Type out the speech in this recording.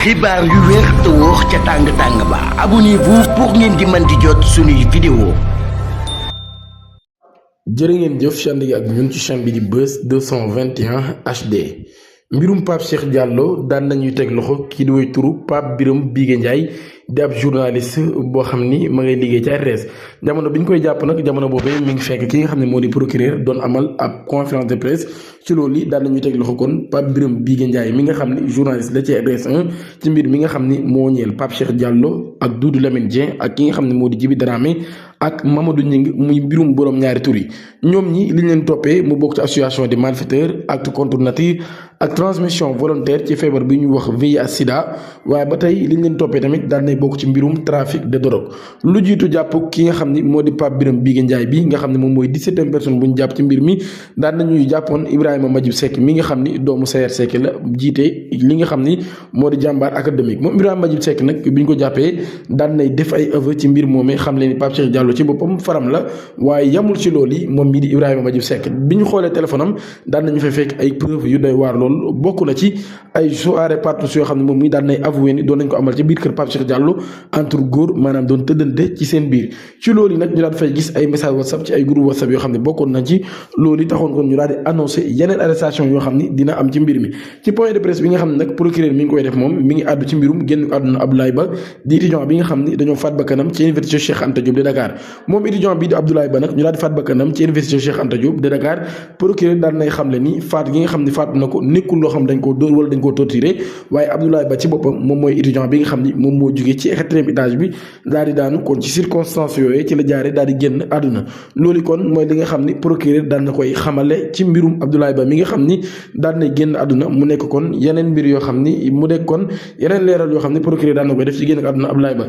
xibaar yu wér te wóor ca tàng-tàng ba abonnez-vous pour ngeen di mën di jot suñuy vidéo. jërë ngeen jëf ci ànd gi ak ñun ci chaîne bi di Buzz 221 HD mbirum Pape Cheikh Diallo daan nañuy teg loxo kii di woy turu Pape Birame Bigué Ndiaye di ab journaliste boo xam ni ma ngay liggéey ci RTS jamono bi ñu koy jàpp nag jamono boobee mi ngi fekk ki nga xam ne moo di procureur doon amal ab conférence de presse ci loolu yi daan nañuy teg loxo kon Pape Birame Bigué Ndiaye mi nga xam ni journaliste la ci RTS 1 ci mbir mi nga xam ni moo ñeel Pape Cheikh Diallo ak Doudou Lamine Dieng ak ki nga xam ne moo di Djiby Dramé ak Mamadou Gningue muy mbirum borom ñaari tur yi ñoom ñi liñ leen toppee mu bokk ci association des malfaiteurs acte contre nature ak transmission volontaire ci feebar bi ñu wax VIH sida waaye ba tey liñ leen toppee tamit daan nay bokk ci mbirum trafic de drogue lu jiitu jàpp ki nga xam ni moo di Pape Birame Bigué Ndiaye bi nga xam ne moom mooy 17e personne bu ñu jàpp ci mbir mi daan nañuy jàppoon Ibrahima Majib Seck mi nga xam ni doomu Sayer Seck la jiite li nga xam ni moo di jàmbaar académique moom Ibrahima Majib Seck nag bi ñu ko jàppee daan nay def ay aveu ci mbir moomee xam leen ni Pape Cheikh Diallo ci boppam faram la waaye yamul ci loolu yi moom mii di Ibrahima Majib Seck bi ñu xoolee téléphone am daan nañu fay fekk ay preuve yu doy waar lool bokk na ci ay soirée parties yoo xam ne moom mii daan nay avoué ni doon nañ ko amal ci biir kër Pape Cheikh Diallo entre góor maanaam doon tëddante ci seen biir ci loolu yi nag ñu daan fay gis ay message WhatsApp ci ay groupe WhatsApp yoo xam ne bokkoon nañ ci loolu yi taxoon kon ñu daal di annoncé yeneen arrestation yoo xam ni dina am ci mbir mi ci point de presse bi nga xam ne nag procureur mi ngi koy def moom mi ngi àddu ci mbirum génn àdduna Abdoulaye Ba di étudiant bi nga xam ni dañoo faat bakkanam ci université Cheikh Anta Diop de Dakar moom étudiant bi di Abdoulaye Ba nag ñu daal di faat bakkanam ci université Cheikh Anta Diop de Dakar procureur daal nay xamle ni faat gi nga xam ni faat na ko nekkul loo xam dañ koo dóor wala dañ koo torturé waaye Abdoulaye Ba ci boppam moom mooy étudiant bi nga xam ni moom moo jógee ci quatrième étage bi daal di daanu kon ci circonstances yooyu ci la jaaree daal di génn àdduna loolu kon mooy li nga xam ni procureur daal na koy xamale ci mbirum Abdoulaye Ba mi nga xam ni daal nay génn àdduna mu nekk kon yeneen mbir yoo xam ni mu nekk kon yeneen leeral yoo xam ni procureur daal na koy def ci génn àdduna Abdoulaye Ba